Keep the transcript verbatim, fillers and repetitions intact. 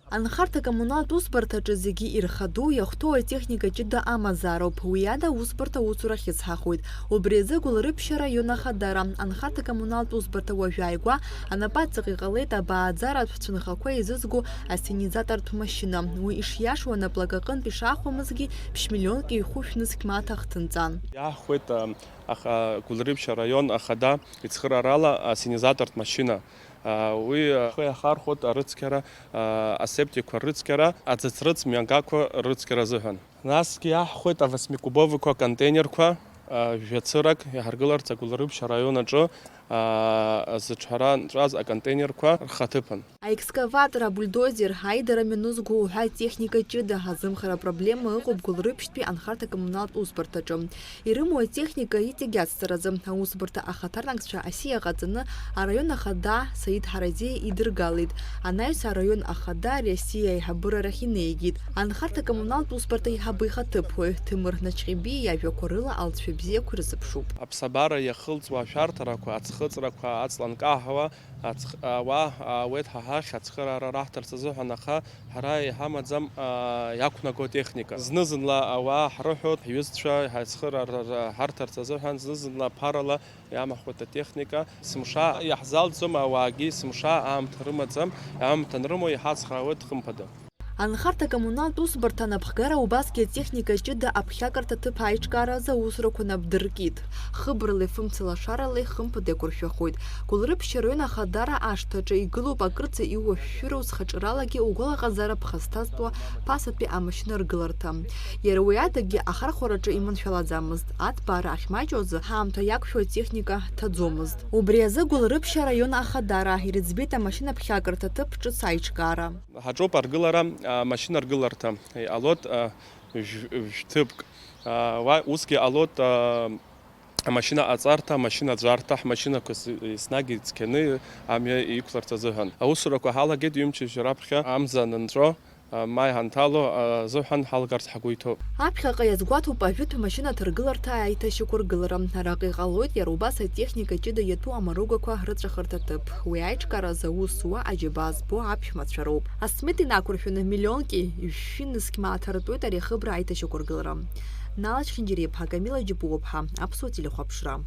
Анхарҭа-коммуналтә усбарҭаҿы зегьы ирхаду, иахәҭоу атехника ҷыда амазароуп. Уи ада аусбарҭа усура ахьыцҳахоит. Убри азы Гәылрыԥшь араион ахадара анхарҭа-коммуналтә усбарҭа уажәааигәа анапаҵаҟа иҟалеит абааӡаратә цәынхақәа еизызго ассенизатортә машьына. Уи ишиашоу анаплак аҟынтә ишаахәамызгьы ԥшь-миллионк еихәышә нызқь мааҭ ахҭынҵан. Иаҳхәеит, а, аха-, Гәылрыԥшь араион ахада ицхыраарала ассенизатортә машьына. А, уи, а, ахы иахархәоит арыцқьара, а, асептикқәа рыцқьара, аӡыцрыҵ мҩангақәа рыцқьара азыҳәан. Насгьы иаҳхәеит авосьмикубовикқәа контейнерқәа, а, жәацырак иаҳаргыларц Агәылрыԥшь араион аҿы, а, зыҿҳәара нҵәаз аконтейнерқәа рхаҭыԥан. Аекскаватор, абульдозер, аидара мҩанызго уҳәа атехника ҷыда азымхара апроблема ыҟоуп Гәылрыԥшьтәи анхарҭа-коммуналтә усбарҭаҿы. Ирымоу атехника иҵегь ацҵаразы аусбарҭа ахаҭарнакцәа асиа ҟаҵаны араион ахада Саид Ҳаразиа идыргалеит. Анаҩс араион ахада Ресиа аиҳабыра рахь инеигеит. Анхарҭа-коммуналтә усбарҭа аиҳабы ихаҭыԥуаҩ Ҭемыр Начҟьебиа иажәақәа рыла алҵшәа бзиақәа ирзыԥшуп. Аԥсабара иахылҵуа ашәарҭарақәа, аӡхыҵрақәа, аҵла нкаҳауа, аӡх-, ауаа аауеит ҳа ҳахь ацхыраара раҳҭарц азыҳәан, аха ҳара иҳамаӡам, аа, иақәнаго техника. Зны-зынла ауаа ҳрыҳәоит, ҳҩызцәа ҳацхыраара ҳарҭарц азыҳәан, зны-зынла ԥарала иамаҳхуеит атехника. Сымша иаҳзалҵӡом ауаагьы, сымша аамҭа рымаӡам, аамҭа анрымоу иҳацхраауеит, хымԥада. Анхарҭа-коммуналтә усбарҭа анапхгара убасгьы атехника ҷыда аԥхьакырҭа ҭыԥ аиҿкааразы аусурақәа нап дыркит. Хыбралеи фымцалашаралеи хымԥада еиқәыршәахоит. Гәылрыԥшь араион ахадара ашҭаҿы игылоуп акырӡа иуашәшәыроу зхаҿралагьы угәалаҟазаара ԥхасҭазтәуа ԥасатәи амашьына ргыларҭа. Иара уи адагьы ахархәараҿы иманшәалаӡамызт, аҭбаара ахьмаҷу азы ҳаамҭа иақәшәо атехника ҭаӡомызт. Убри азы Гәылрыԥшь араион ахадара ирыӡбеит амашьына ԥхьакырҭа ҭыԥ ҿыц аиҿкаара. Ҳаҿуп аргылара, а, машьына ргыларҭа. Иҟалоит, а, жә-, жәҭыԥк. А, уа-, усгьы ҟалоит, а, амашьына аҵарҭа, амашьына аӡәарҭа, ҳмашьынақәа с-, еснагь ицқьаны амҩа иқәларц азыҳәан. Аусурақәа ҳалагеит ҩымчыбжьа раԥхьа амза анынҵәо, а, маи ҳанҭало, а, азыҳәан ҳалгарц ҳгәы иҭоуп. Аԥхьаҟа иазгәаҭоуп ажәытә машьына ҭаргыларҭа аиҭашьақәыргылара. Араҟа иҟалоит иара убас атехника ҷыда иатәу амаругақәа рыҵәахырҭа ҭыԥ. Уи аиҿкааразы аус зуа аџьабаа збо аԥшәмацәа роуп. Асмит инақәыршәаны миллионки жәшәи нызқь мааҭ артуеит ари ахыбра аиҭашьақәыргылара. Нала Чхинџьариаԥҳа, Камила Џьапуаԥҳа, Аԥсуа телехәаԥшра.